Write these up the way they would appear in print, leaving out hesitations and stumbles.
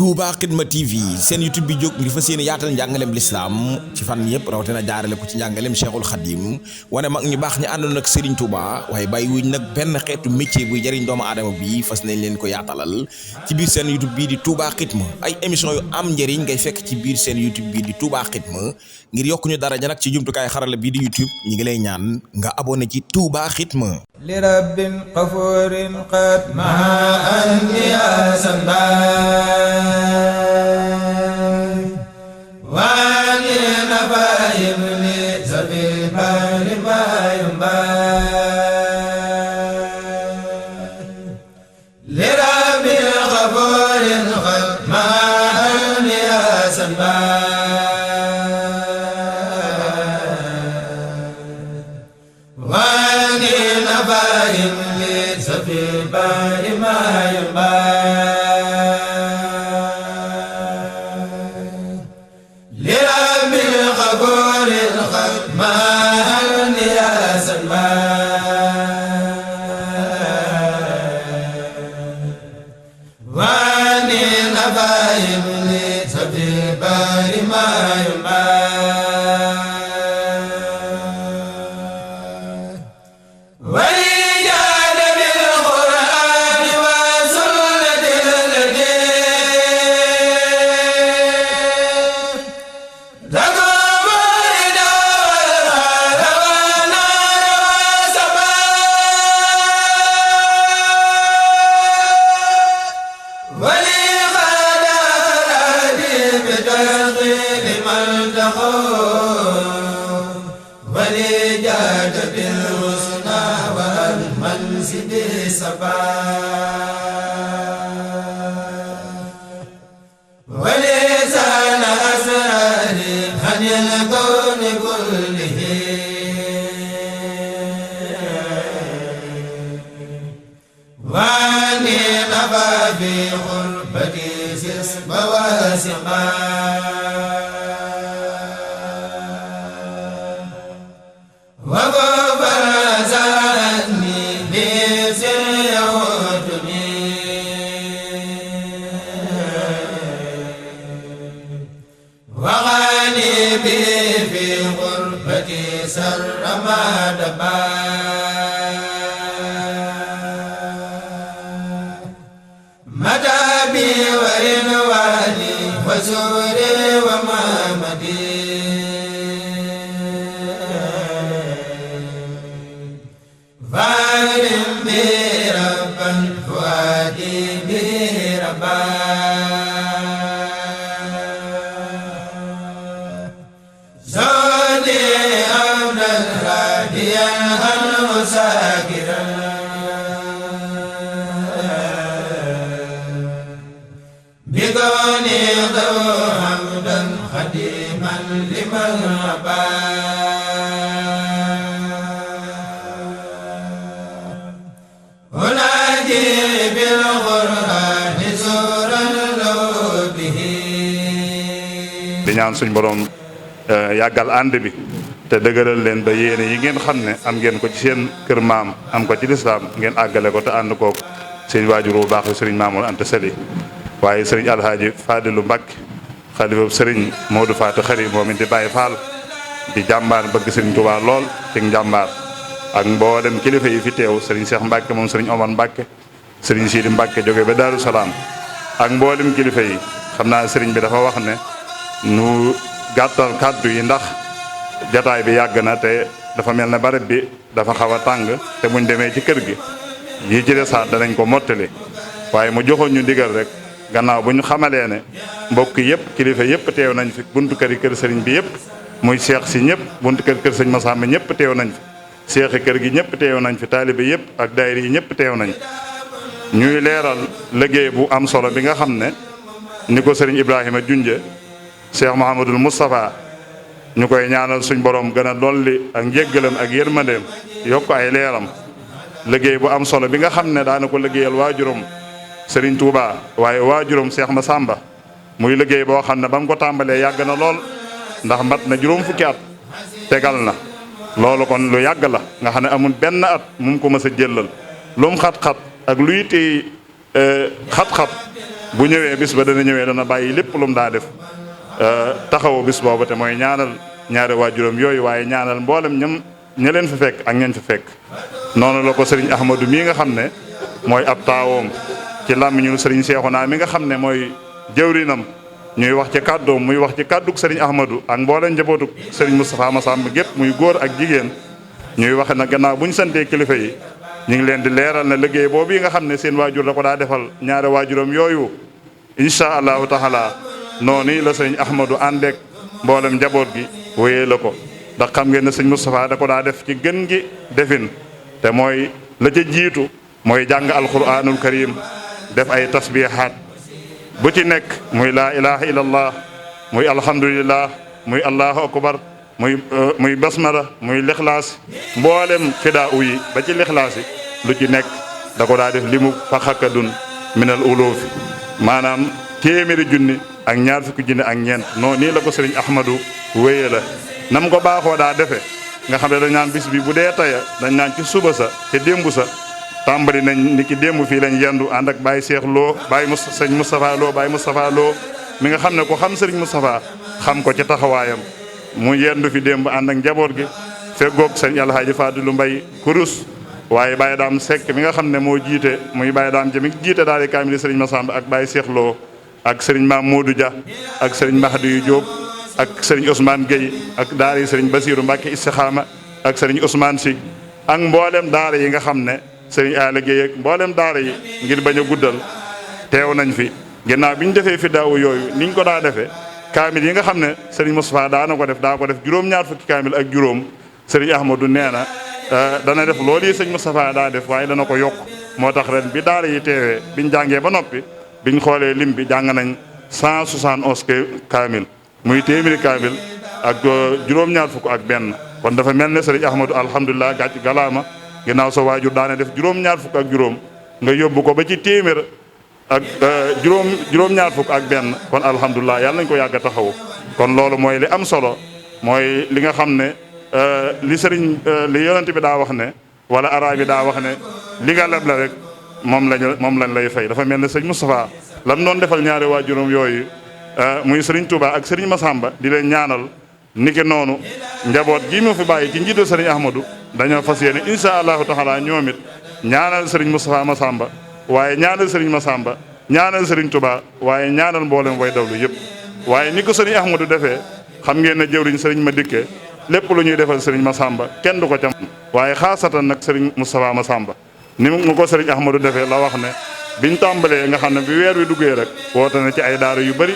Touba Xidma TV seen YouTube bi jóg ngir fas yéene yaatal njàngaleem lislaam ci fan yëpp rawatina jaarale ko ci njàngaleem Cheikhul Khadim wane mag ñu baax ñi àndoon ak Serigne Touba waaye bàyyi wuñ nag benn xeetu métier buy jëriñ doomu aadama bi fas nañ leen ko yaatalal ci biir seen YouTube bii di Touba Xidma ay émission yu am njëriñ ngay fekk ci biir seen YouTube bii di Touba Xidma ngir yokku ñu daraja nag ci jumtukaay xarala bii di YouTube ñi ngi lay ñaan nga abonné ci Touba Xidma li rabbin qafurin qad maha anbiya sanbay wani nabayim li sabil bari bayum li rabbin qafurin qad maha anbiya sanbay في بار ما ينبغي لرب القبور الخلق ما هل يا سلمان واني نبايم ليس في بار ما ينبغي ولجاد بالحسنى والمنزل سبا ولسان أسرار عن الكون كله واني نبى في غربتي سسب وسقا في غربتي سر ما دبا مدى بي ورنواني وزوري ومامدي فارم بي ربا فؤادي بي ربا ساكرا بكوني ذو حمدا خديما لمن أبى أناجي بالقرآن سورا له به di ñaan suñ borom yàggal ànd bi te dëgëral leen ba yéene yi ngeen xam ne am ngeen ko ci seen kër maam am ko ci lislaam ngeen àggale ko te ànd kook seen waajur bu baax sëriñ Mamour Anta Sali waaye sëriñ Alhaaji Fadilu Mbàkke xalifa sëriñ Modou Fatou Xari moom it di Baye Fall di jàmbaar bëgg sëriñ Touba lool ci njàmbaar ak mboolem kilifa yi fi teew sëriñ Cheikh Mbàkke moom sëriñ Omar Mbàkke sëriñ Sidi Mbàkke jóge ba Daaru Salaam ak mboolem kilifa yi xam naa sëriñ bi dafa wax ne nu gàttal kàddu yi ndax jataay bi yàgg na te dafa mel ne barab bi dafa xaw a tàng te buñ demee ci kër gi yi ci desaat danañ ko mottali waaye mu joxoon ñu digal rek gannaaw bu ñu xamalee ne mbokk yëpp kilifa yëpp teew nañ fi buntu kër sëriñ bi yëpp muy seex si ñëpp buntu kër sëñ Massamba ñëpp teew nañ fi seexi kër gi ñëpp teew nañ fi taalibe yëpp ak daayira yi ñëpp teew nañ ñuy leeral liggéey bu am solo bi nga xam ne ni ko sëriñ Ibrahima junje Cheikh Mouhamadul Moustapha ñu koy ñaanal suñ borom gën a dolli ak njéggalam ak yërmandeem yokk ay leeram liggéey bu am solo bi nga xam ne daana ko liggéeyal waajuram Serigne Touba waaye waajuram Cheikh Massamba muy liggéey boo xam ne ba mu ko tàmbalee yàgg na lool ndax mat na juróom fukki at tegal na loolu kon lu yàgg la nga xam ne amul benn at mu ko mës a jëllal lu mu xat-xat ak luy tey xat-xat bu ñëwee bis ba dana ñëwee dana bàyyi lépp lu mu daa def taxawu bis boobu te mooy ñaanal ñaari waajuram yooyu waaye ñaanal mboolem ña leen fa fekk ak ñañ fa fekk. noonu la ko sëriñ Ahmadou mii nga xam ne mooy ab taawoom ci làmmiñu sëriñ Seexuna mi nga xam ne mooy jëwrinam ñuy wax ci kàddoom muy wax ci kàddug sëriñ Ahmadou ak mboolem njabootu sëriñ Moustapha Massamba gépp muy góor ak jigéen ñuy wax na gannaaw bu ñu santee kilifa yi ñu ngi leen di leeral na liggéey boobu yi nga xam ne seen waajur la ko daa defal ñaari waajuram yooyu incha allahu taala noonu la sëriñ Ahmadou àndeek mboolem njaboot gi wéyee la ko ndax xam ngeen ne sëñ Moustapha da ko daa def ci gën gi defin te mooy la ca jiitu mooy jàng alquranul karim def ay tasbihaat bu ci nekk muy laa ilaha illallah muy alhamdulillah muy allahu akbar muy basmala muy lixlaas mboolem fidaa yi ba ci lixlaas yi lu ci nekk da ko daa def limu fa xakkadun minal uloofi maanaam téeméeri junni ak ñaar fukki junni ak ñeent non nii la ko sëriñ Ahmadou wéye la nam ko baaxoo daa defe nga xam ne dañ naan bis bi bu dee taya dañ naan ci suba sa te démb sa tàmbali nañ ni ki démb fii lañ yendu ànd ak Baye Cheikh Lo sëñ Moustapha Lo Baye Moustapha Lo mi nga xam ne ko xam sëriñ Moustapha xam ko ci taxawaayam mu yendu fi démb ànd ak njaboot gi feggoog sëñ Alhaaji Fadilu Mbay kurus waaye Baye Daam Seck mi nga xam ne moo jiite muy Baye Daam jëmi jiite daal di kaamil sëriñ Massamba ak Baye Cheikh Lo ak sëriñ Maam Modou Dia ak sëriñ Mahdi Diop ak sëriñ Ousmane Gueye ak daara yi sëriñ Basiiru Mbàkke Istixaama ak sëriñ Ousmane Si ak mboolem daara yi nga xam ne sëriñ Aala Gueye ak mboolem daara yi ngir bañ a guddal teew nañ fi ginnaaw bi ñu defee fi daaw yooyu niñ ko daa defee kaamil yi nga xam ne sëriñ Moustapha daa ko def juróom-ñaar fukki kaamil ak juróom sëriñ Ahmadou nee na dana def loolu yi sëñ Moustapha daa def waaye dana ko yokk moo tax ren bi daara yi teewee biñ jàngee ba noppi biñ xoolee lim bi jàng nañ 171 kaamil muy téeméeri kaamil ak juróom-ñaar fukk ak benn kon dafa mel ne sëriñ Ahmadou alhamdulilah gàcc galaama ginnaaw sa waajur daane def juróom-ñaar fukk ak juróom nga yóbbu ko ba ci téeméer ak juróom-ñaar fukk ak benn kon alhamdulilah yàlla nañ ko yàgg a taxawu kon loolu mooy li am solo mooy li nga xam ne li yonent bi daa wax ne wala araab bi daa wax ne li nga leb la rek moom lañ lay fay dafa mel ne sëñ Moustapha lam doon defal ñaari waajuram yooyu muy sëriñ Touba ak sëriñ Massamba di leen ñaanal niki noonu njaboot gi mu fi bàyyi ci njiitu sëriñ Ahmadou dañoo fas yéene incha allahu taala ñoom it ñaanal sëriñ Moustapha Massamba waaye ñaanal sëriñ Massamba ñaanal sëriñ Touba waaye ñaanal mboolem way dawlu yëpp waaye ni ko sëriñ Ahmadou defee xam ngeen ne jëwriñ sëriñ ma dikkee lépp lu ñuy defal sëriñ Massamba kenn du ko cam waaye xaasatan nag sëriñ Moustapha Massamba ni mu ko sëriñ Ahmadou defee la wax ne biñ tàmbalee nga xam ne bi weer wi duggee rek woote na ci ay daara yu bëri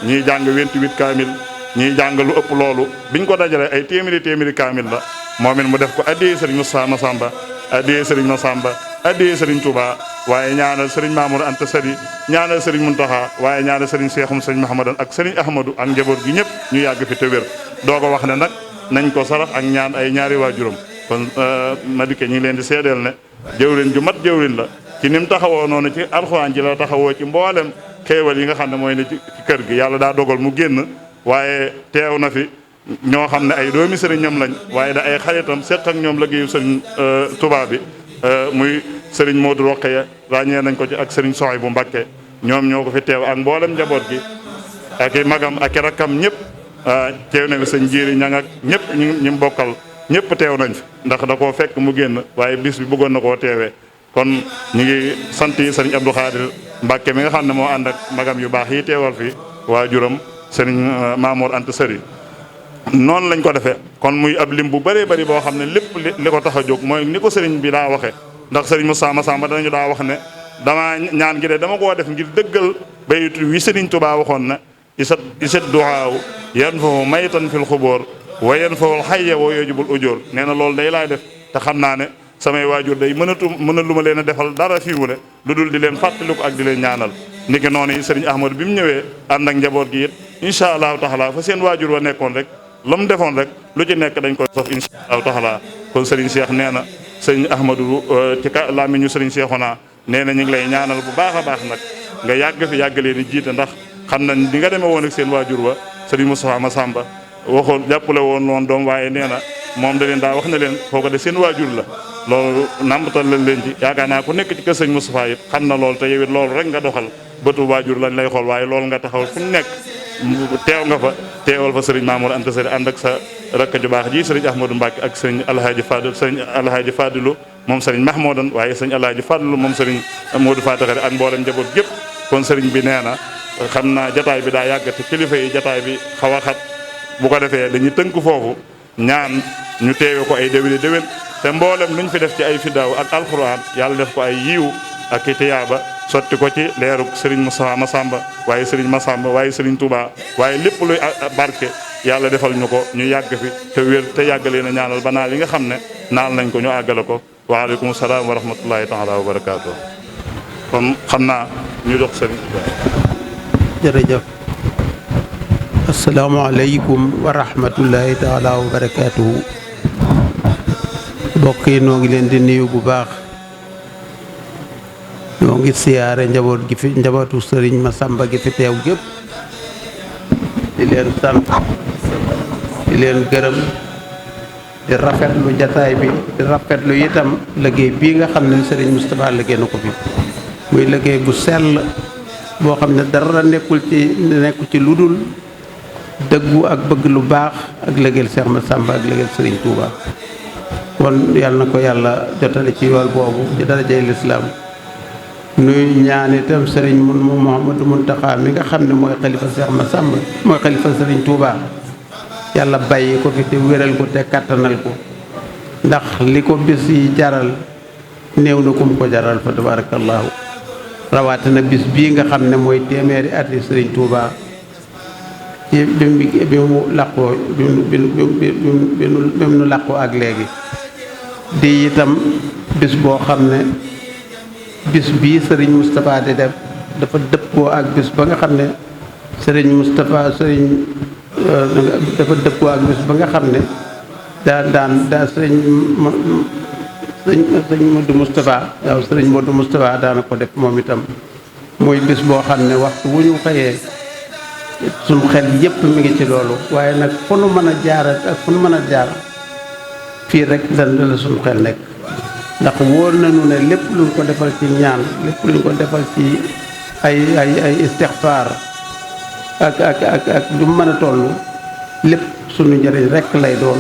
ñiy jàng 28 kaamil ñiy jàng lu ëpp loolu biñ ko dajalee ay téeméeri kaamil la moom it mu def ko addiyee sëriñ Moustapha Massamba addiyee sëriñ Massamba addiyee sëriñ Touba waaye ñaanal sëriñ Mamour Anta Sali ñaanal sëriñ Muntaxa waaye ñaanal sëriñ Seexum sëriñ Mahamadan ak sëriñ Ahmadou ak njaboot gi ñëpp ñu yàgg fi te wér doo ko wax ne nag nañ ko sarax ak ñaan ay ñaari waajuram kon ma dikke ñu ngi leen di seedeel ne jëwrin ju mat jëwrin la ci ni mu taxawoo noonu ci alxuraan ji la taxawoo ci mboolem xéewal yi nga xam ne mooy ne ci kër gi yàlla daa dogal mu génn waaye teew na fi ñoo xam ne ay doomi sëriñam lañ waaye da ay xaritam seq ak ñoom liggéeyu sëriñ Touba bi muy sëriñ Modou Rokhaya ràññee nañ ko ci ak sëriñ Soxay bu Mbakke ñoom ñoo ko fi teew ak mboolem njaboot gi ak i magam ak i rakkam ñëpp teew na fi sëñ Jiiri ñang ak ñëpp ñi bokkal ñëpp teew nañ fi ndax da koo fekk mu génn waaye bis bi bëggoon na koo teewee kon ñu ngi sant yi sëriñ Abdou Khadir Mbakke mi nga xam ne moo ànd ak magam yu baax yi teewal fi waajuram sëriñ Mamour Anta Sari noonu lañ ko defee kon muy ab lim bu bëree bëri boo xam ne lépp li ko tax a jóg mooy ni ko sëriñ bi daa waxee ndax sëriñ Moustapha Massamba danañu daa wax ne dama ñaan gi de dama koo def ngir dëggal baytu wi sëriñ Touba waxoon na isat duhaaw yan foofu maytan fil xubóor wa yan foofu xayya woo yojubul ujóor nee na loolu day laay def te xam naa ne samay waajur day mënatu lu ma leen a defal dara fii mu ne lu dul di leen fàttaliku ak di leen ñaanal niki noonu yi sëriñ Ahmadou bi mu ñëwee ànd ak njaboot gi it incha allahu taala fa seen waajur wa nekkoon rek la mu defoon rek lu ci nekk dañ koy sof incha allahu taala kon sëriñ Cheikh nee na sëriñ Ahmadou ci làmmiñu sëriñ Cheikhouna nee na ñu ngi lay ñaanal bu baax a baax nag nga yàgg fi yàgg leen di jiite ndax xam nañ di nga demee woon ak seen waajur wa sëriñ Moustapha Massamba waxoon jàppale woon loon doom waaye nee na moom da leen daa wax na leen foo ko de seen waajur la loolu nàmbatal lañ leen ci yaakaar naa ku nekk ci kër sëñ Moustapha it xam na loolu te yow it loolu rek nga doxal bëtu waajur lañ lay xool waaye loolu nga taxawal fu mu nekk teew nga fa teewal fa sëriñ Mamour Anta Sali ànd ak sa rakk ju baax ji sëriñ Ahmadou Mbacke ak sëriñ Alhaaji Fadilu moom sëriñ Mahmoudan waaye sëriñ Alhaaji Fadilu moom sëriñ Modou Fataxari ak mboolem njaboot gépp kon sëriñ bi nee na xam naa jataay bi daa yàgg te kilifa yi jataay bi xaw a xat bu ko defee dañuy tënk foofu ñaan ñu teewe ko ay déwéni déwén te mboolem luñ fi def ci ay fidaaw ak alxuraan yàlla def ko ay yiiw ak i tiyaaba sotti ko ci leeruk Serigne Moustapha Massamba waaye Serigne Massamba waaye Serigne Touba waaye lépp luy barke yàlla defal ñu ko ñu yàgg fi te wér te yàggalee na ñaanal ba naal yi nga xam ne naal nañ ko ñu àggale ko waaleykum salaam wa rahmatullahi taala wa barakaatu. kon xam naa ñu dox Serigne Touba. jërëjëf. asalaamaaleykum wa rahmatullahi taala wa barakaatuhu. mbokk yi noo ngi leen di nuyu bu baax. ñoo ngi siyaare njaboot gi fi njabootu sëriñ Massamba gi fi teew gépp di leen sant di leen gërëm di rafetlu jataay bi di rafetlu itam liggéey bii nga xam ne sëriñ Moustapha liggéey na ko fi muy liggéey bu sell boo xam ne dara nekku ci lu dul dëggu ak bëgg lu baax ak liggéeyal Cheikh Massamba ak liggéeyal sëriñ Touba kon yàlla na ko yàlla jotale ci yool boobu ci darajay lislaam nuy ñaan itam sëriñ Mouhamadou Mountakha mi nga xam ne mooy xalifa Cheikh Massamba mooy xalifa sëriñ Touba yàlla bàyyi ko fi te wéral ko te kattanal ko ndax li ko bis yi jaral néew na kum ko jaral fa tabarakallahu rawatina bis bii nga xam ne mooy téeméeri ati sëriñ Touba ci bi mu làqoo bi mu làqoo ak léegi di itam bis boo xam ne bis bii sëriñ Moustapha di def dafa dëppoo ak bis ba nga xam ne sëriñ Moustapha dafa dëppoo ak bis ba nga xam ne daa sëriñ Modou Moustapha waaw sëriñ Modou Moustapha daana ko def moom itam muy bis boo xam ne waxtu wu ñu xëyee suñu xel yépp mi ngi ci loolu waaye nag fu nu mën a jaar ak fu nu mën a jaar fii rek la suñu xel nekk ndax wóor nañu ne lépp luñ ko defal ci ñaan lépp luñ ko defal ci ay istixfaar ak lu mën a toll lépp suñu njëriñ rekk lay doon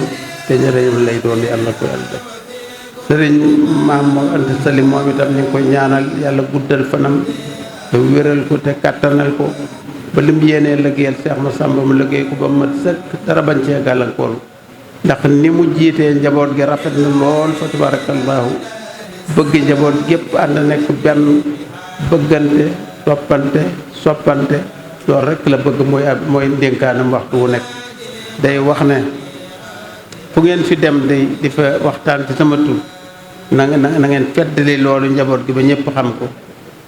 te njëriñam lay doon yàlla ko yàlla def sëriñ Mamour Anta Sali moom itam ñu ngi koy ñaanal yàlla guddal fanam te wéral ko te kàttanal ko ba lim yéenee liggéeyal Cheikh Massamba mu liggéey ko ba mat sëkk dara bañ cee gàllankoor ndax ni mu jiitee njaboot gi rafet na lool fa tabarakallahu bëgg njaboot gépp ànd nekk benn bëggante toppante soppante loolu rekk la bëgg mooy ndénkaanam waxtu wu nekk day wax ne fu ngeen fi dem di fa waxtaan ci sama tur na ngeen feddali loolu njaboot gi ba ñëpp xam ko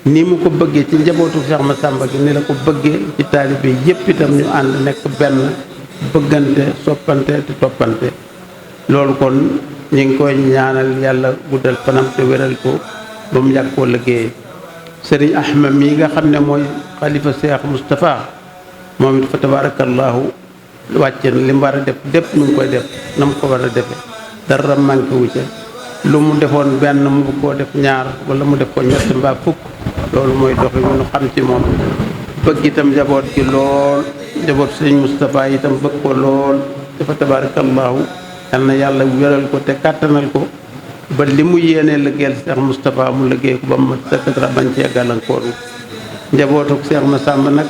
ni mu ko bëggee ci njabootu Cheikh Massamba gi ni la ko bëggee ci taalibe yépp itam ñu ànd nekk benn bëggante soppante te toppante loolu kon ñu ngi koy ñaanal yàlla guddal fanam te wéral ko ba mu yàgg koo liggéey sëriñ Ahmad mii nga xam ne mooy xalifa Cheikh Moustapha moom it fa tabarakallahu wàcce na li mu war a def lépp mu ngi koy def na mu ko war a defe dara manqué wu ca lu mu defoon benn mu koo def ñaar wala mu def ko ñett mbaa fukk loolu mooy doxi ñu xam ci moom bëgg itam njaboot gi lool njaboot sëriñ Moustapha itam bëgg ko lool dafa tabarakallahu yal na yàlla wéral ko te kàttanal ko ba li mu yéenee liggéeyal Cheikh Moustapha mu liggéey ko ba mu sëkk dara bañ cee gàllankoor njabootu Cheikh Massamba nag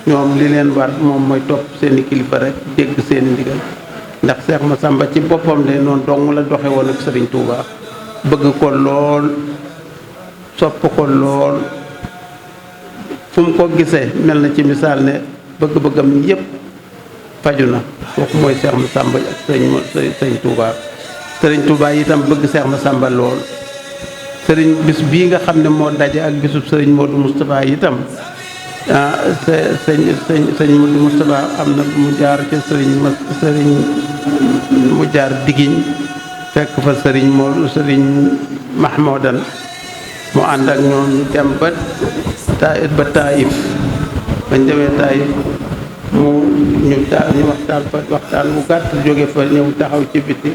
ñoom li leen war moom mooy topp seeni kilifa rek dégg seeni ndigal ndax Cheikh Massamba ci boppam de noonu dong la doxe woon ak Serigne Touba bëgg ko lool sopp ko lool fu mu ko gisee mel na ci misaal ne bëgg-bëggam yépp faju na kooku mooy Cheikh Massamba ak Serigne Touba Serigne Touba itam bëgg Cheikh Massamba lool Serigne bis bii nga xam ne moo daje ak bisub Serigne Modou Moustapha itam sëñ Modou Moustapha am na mu jaar ca Serigne mu jaar Digiñ fekk fa Serigne Mahmoudan mu ànd ak ñoom ñu dem ba Taïf bañ demee Taïf ñu waxtaan bu gàtt jóge fa ñëw taxaw ci biti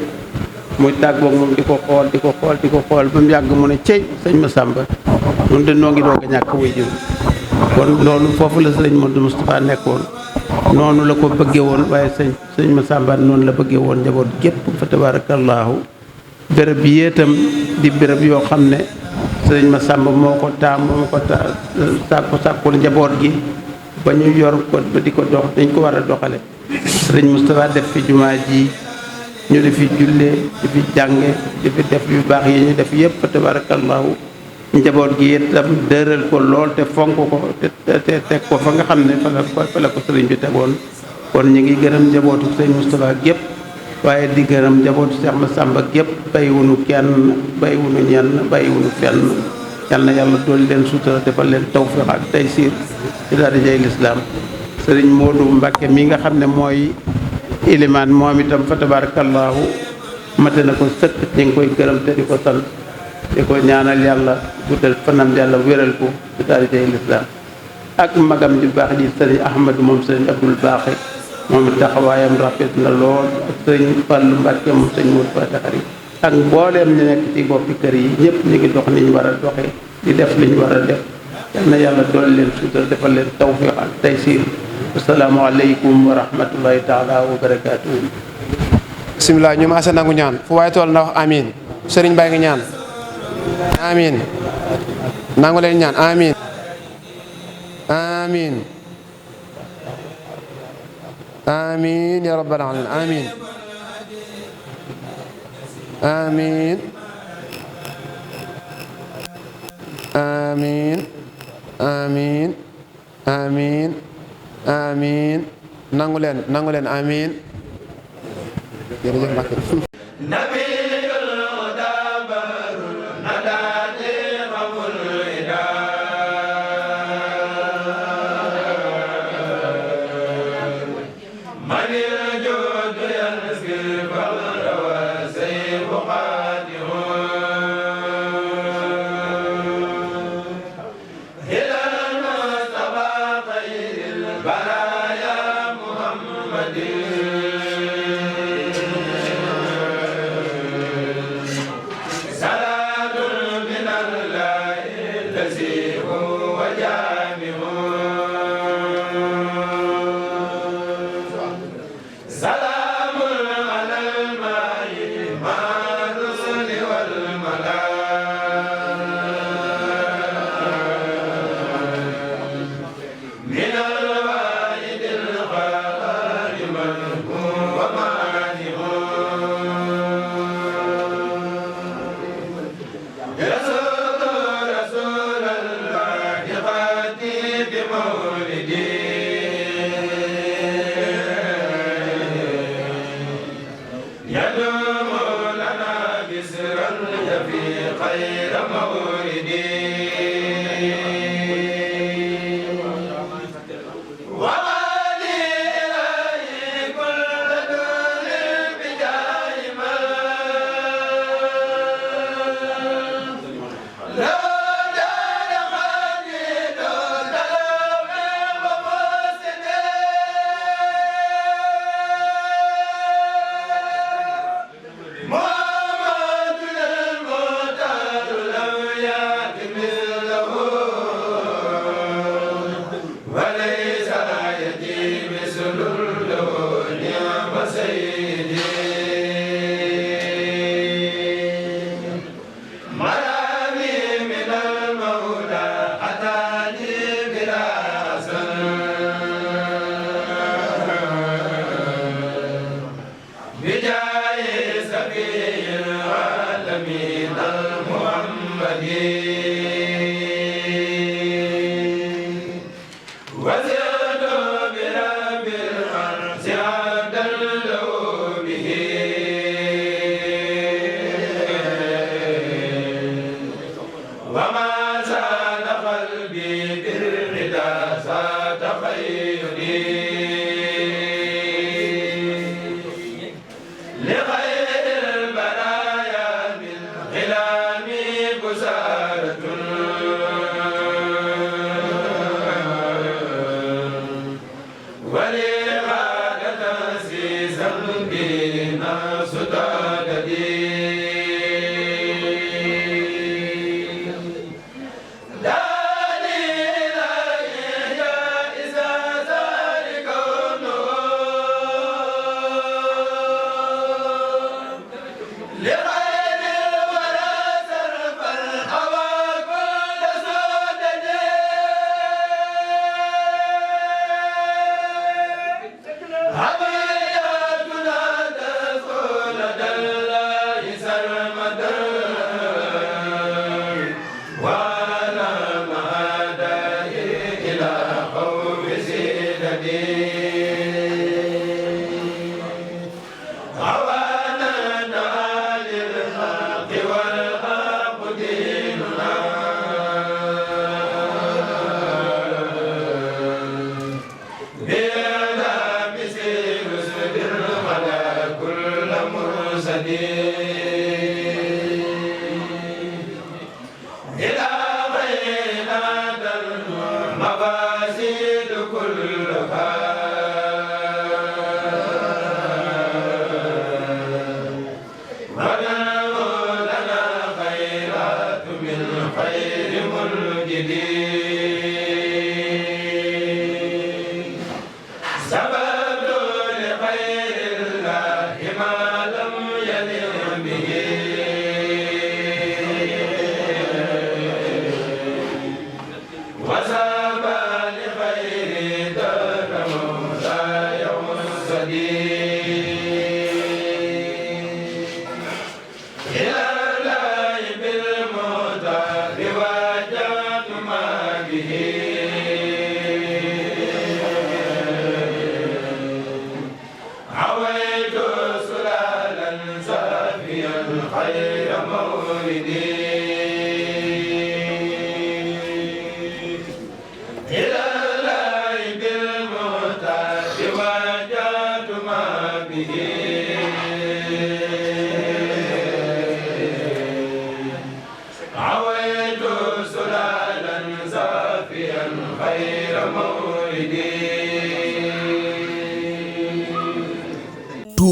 muy tàggoog moom di ko xool ba mu yàgg mu ne cey sëñ Massamba ñun de noo ngi doog a ñàkk way jur kon loolu foofu la sëriñ Modou Moustapha nekkoon noonu la ko bëggee woon waaye sëñ Massamba noonu la bëggee woon njaboot gépp fa tabaarakallaahu béréb yi itam di béréb yoo xam ne sëriñ Massamba moo ko sàkkul njaboot gi ba ñu yor ko ba di ko dox dañ ko war a doxale sëriñ Moustapha def fi jumaa ji ñu di fi jullee di fi jànge di fi def yu baax yi ñu def yëpp fa tabaarakallaahu njaboot gi itam dëral ko lool te fonk ko te teg ko fa nga xam ne fa la ko sëriñ bi tegoon kon ñu ngi gërëm njabootu sëriñ Moustapha gépp waaye di gërëm njabootu Cheikh Massamba gépp bàyyiwunu kenn bàyyiwunu ñenn bàyyiwunu fenn yal na yàlla dool leen sutura defal leen tawfiq ak taysiir ci darajay lislaam sëriñ Modou Mbacke mi nga xam ne mooy ilimaan moom itam fa tabaarakallaahu mate na ko sëkk ñu ngi koy gërëm te di ko sant di ko ñaanal yàlla guddal fanam yàlla wéral ko ci darajay lislaam ak magam ju baax ji sëriñ Ahmadou moom sëriñ Abdoul Baaxi moom taxawaayam rafet na lool ak sëriñ Fallou Mbacke moom sëriñ Modou Fatick xari ak mbooleem ñu nekk ci boppi kër yi ñëpp ñu ngi dox ni ñu war a doxee di def li ñu war a def yal na yàlla dool leen suutal defal leen tawfiq ak taysiir asalaamaaleykum wa rahmatullahi taala wa barakaatuhu. bisimilah ñu maase nangu ñaan fu waaye tool na wax amiin sëriñ baa ngi ñaan amiin nangu leen ñaan amiin amiin amiin ya rabbal alamin amiin amiin amiin amiin amiin amiin nangu leen amiin jërëjëf Mbacke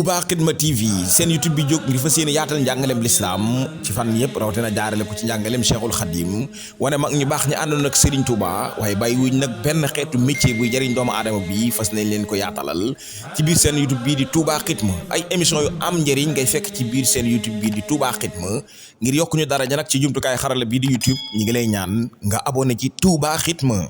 Touba Xidma TV seen YouTube bi jóg ngir fas yéene yaatal njàngaleem lislaam ci fan yëpp rawatina jaarale ko ci njàngaleem Cheikhul Khadim wane mag ñu baax ñi àndoon ak Serigne Touba waaye bàyyi wuñ nag benn xeetu métier buy jëriñ doomu aadama bi fas nañ leen ko yaatalal ci biir seen YouTube bii di Touba Xidma ay émission yu am njëriñ ngay fekk ci biir seen YouTube bii di Touba Xidma ngir yokk ñu daraja nag ci jumtukaay xarala bii di YouTube ñi ngi lay ñaan nga abonné ci Touba Xidma.